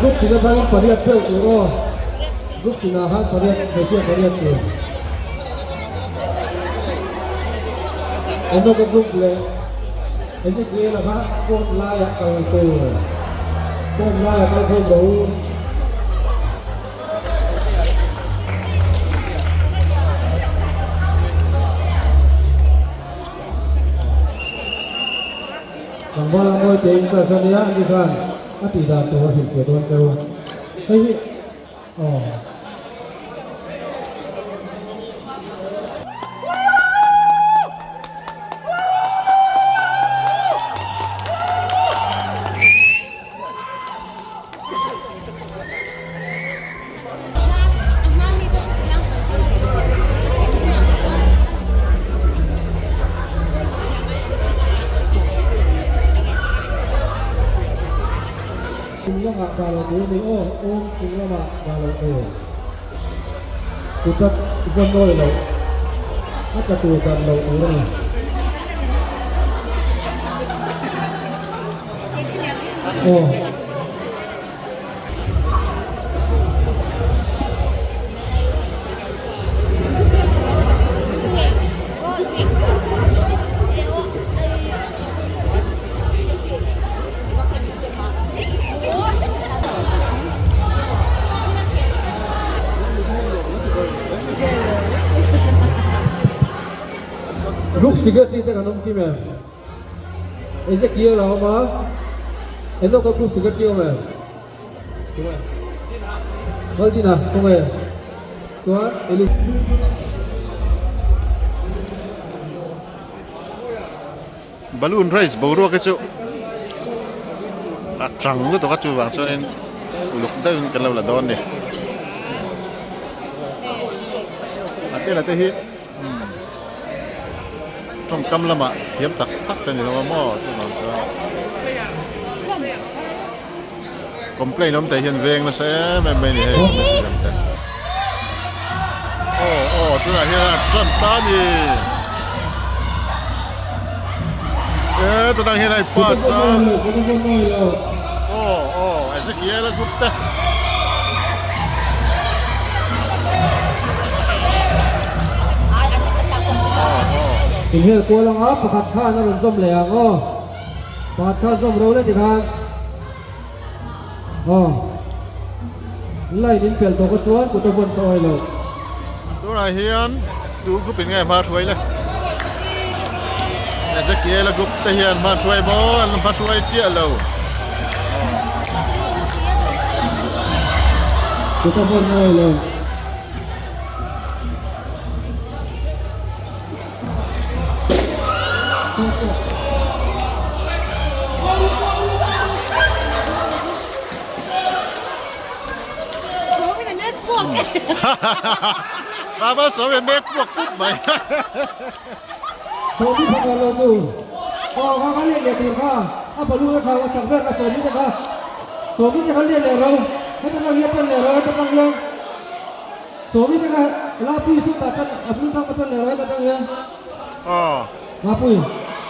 Group tin atangin pariat deuh tur aw. Group tinah khan pariat hmeichhia pariat tur. Enoka group leh Ezekiel-a kha court laiah kal tur. Court laiah kal khawm rawh u. Tlangval a mawi te in class a nia ani khan a tih dan tur a hrilhfiah dawn cheu hei hi aw. Chung lamah dah loh tur a ni aw, awm chung lamah dah loh tur. Kutat vawn nawi loh, a tla tur dan loh tur a ni. Aw. Group secretary te kan awm kim em? Ezekiel a awm a, Enoch-a group secretary awm em? Tunge? Maldina tunge? Chuan Eli. Balloon race boruak hi chu a tang lutuk a chuvang chuanin uluk deuhin kan lo la dawn a ni. A bela te hi tawngkam lamah thiam tak tak te ni lo a maw chuvang chuan complaint awm thei hian veng nasa em em mai a ni hei committee lam te aw aw tunah hian a tan ta a ni e tunah hian a in pass a aw aw Ezekiel a group te. Inhel kual anga pakhat khan a rawn zawm leh ang aw. Pakhat khan zawm ro le tikhan aw line in pel tawk a chuan kut a vawn tawh ai lo. Tunah hian tu group in nge hma hruai le? Ezekiel a group te hian hma hruai maw an hma hruai chiah lo. Kut a vawn ai lo. Baba sawi a nek puak pup mai. Sawmi pakhat lo nu. Aw kha kha lian leh tur kha a balu te kha a chak vel kha sawmi te kha sawmi te kha lian leh ro heta tang hian pan leh ro heta tang hian sawmi te kha lapui chu tah tan a bul tang ka pan leh ro heta tang hian Aw. Mapui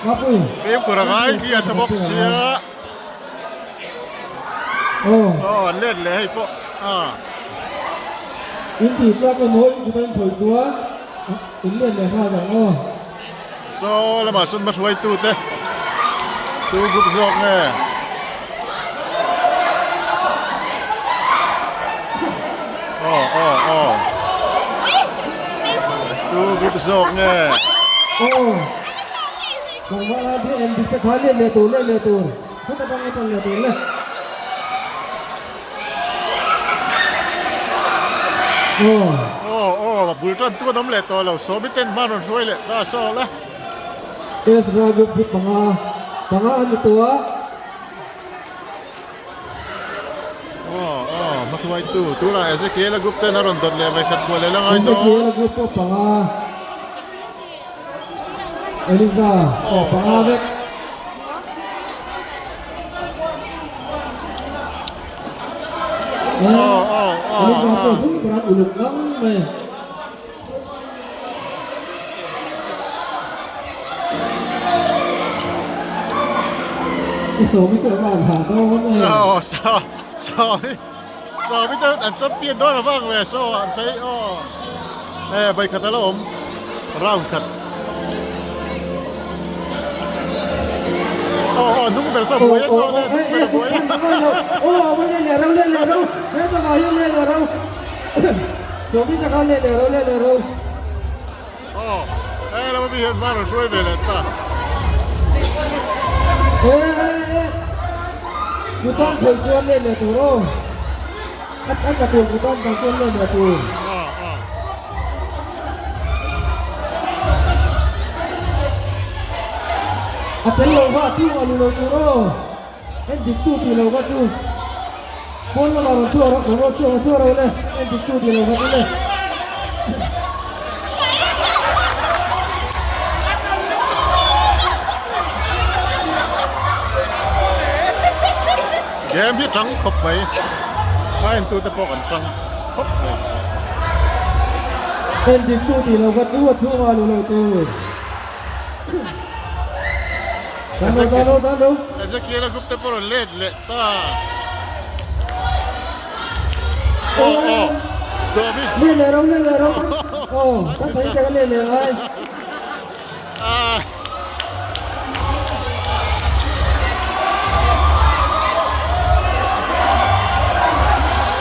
mapui. Fimkhur a ngai khi a tha bawk sia. Aw. Aw an let leh hei pawh a. In tih tlak emaw in kut a in thawi chuan in let leh nghal ang aw. Saw lamah sawn hmahruaitu te tu group zawk nge? Aw aw aw tu group zawk nge? Aw tlangval a hi en dik te kha let leh tur let leh tur heta tang a tan leh tur le. Aw. Aw aw a bul tan tu an awm leh tawh lo sawmi ten hman rawn hruai leh ta saw la. Ezra group hi panga panga an ni tawh a. Aw aw hmahruai tu tunah Ezekiel a group ten a rawn dawt leh vawikhat kuah leh la ngai dawn. Ezekiel a group pawh panga Eliza pawh panga vek. Eliza pawh hun beran uluk ngang mai. I sawmi chu a van hah dawn e. Aw Sawmi Sawmi te an champion dawn a vang ve so an phei aw e vawikhat a la awm round khat aw aw hnung ber saw buai a saw le hnung ber a buai Aw, hei lama mi hian hma rawn hruai ve leh ta. Kutan thei chuan let leh tur aw. A tla tur kutan dang chuan let leh tur. A tel lo kha a chung a lu lo tur aw. En dik tu tih lo kha chu pawn lamah rawn chhuak rawh rawn chhuak rawn chhuak rawh le en dik tu tih lo kha chu le. Game hi tang khawp mai a en tute pawh kan tang khawp mai. En dik tu tih lo kha chu a chhungah lu lo tur. Ezekiel-a group te pawh rawn let leh ta. Aw aw Sawmi. Let leh ro let leh ro. Aw kan thei te kan let leh ngai. Ah.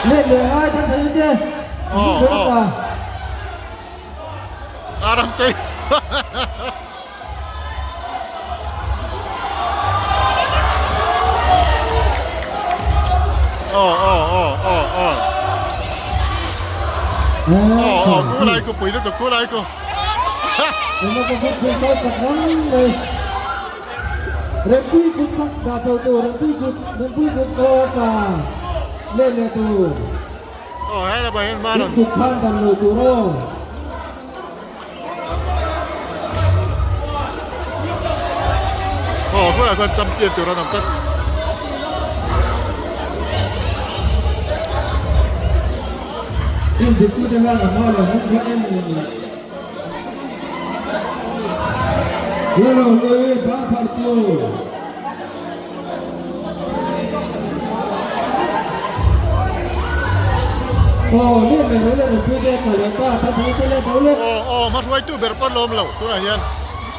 Let leh ngai kan thei te. Aw aw. Aramtei. Aw aw aw aw aw. Aw aw ku lai ku pui lutuk ku lai ku. Rempui kut kha dah chho tur rempui kut rempui kut aw ta let leh tur. Aw he lamah hian hma rawn. Kut khan dan lo tur aw. Aw hmunah chuan champion tur an awm tlat. Team diktu te hian a hma leh hnung kha en Lero lui bang phartu. Aw leh leh lo leh pui te ka leh ta ta thei te leh do leh. Aw aw hmahruaitu ber pawh lawm lo tunah hian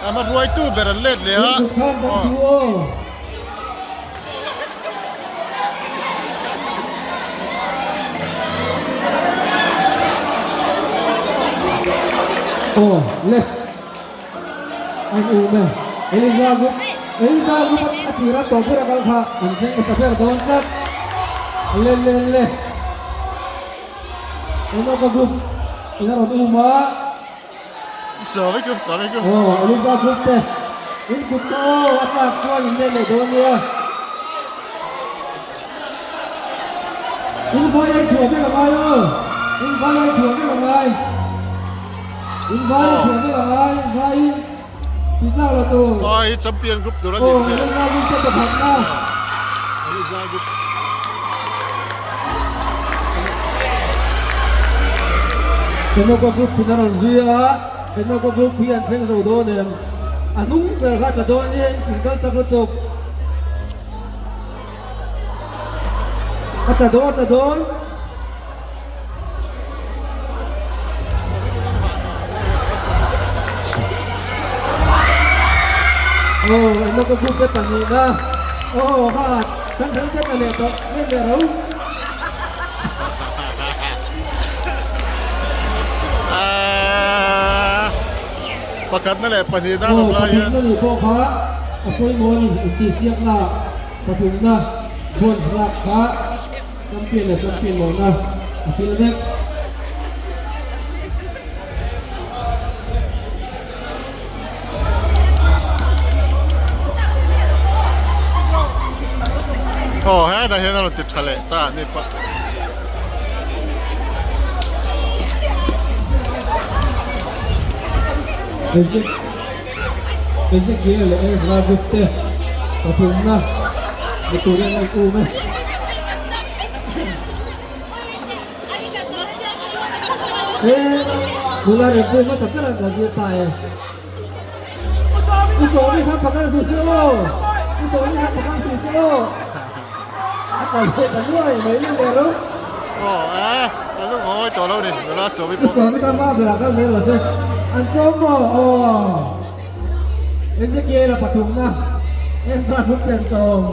a hmahruaitu ber an let leh a. Khan kan chu aw. Aw le. An um e. Eliza group Eliza group a tira tawp ber a kal kha an thleng hmasa ber dawn tlat. Le le le. Enoka group in a rawn um a. Sawi ku sawi ku. Aw Eliza group te in kut ka aw a tlak chuan in let leh dawn nia. In vai ai chhuah vek a ngai aw. In vai ai chhuah vek a ngai. In vai ai chhuah vek a ngai. Vai in ti tlak lo tur. Aw hi champion group tur a ni. Aw Eliza group te pakhat na. Eliza group. Enoka group pin a rawn zui a. Enoka group hi an thleng zo dawn em. A hnung ber kha tla dawn in in kal chak lutuk. A tla dawn a tla dawn. Aw eng ka group te pahnihna aw kha kan thang te tla leh tawh nge leh ro. Pakhatna leh pahnihna an awm lai hian. Aw pahnihna nih pawh kha a pawimawh a ni intihsiakna. Pathumna bronze lak kha champion leh champion lohna a thil vek. Aw hetah hian a rawn ti tha leh ta a ni pah. Ezekiel leh Ezra group te pathumna ni turin an um e. He nula rempui hmasa ber an kaltir ta e. I sawmi kha pakar suh se aw. I sawmi kha pakar suh se aw. Ka let ta nuai mai lung leh ro. Aw eh, ka lung ngawi tawh lo ni, nula Sawmi pawh. Sawmi kha hma berah kal mai rawh se. An tlawm maw? Aw. Ezekiel-a pathumna, Ezra thupten tawng.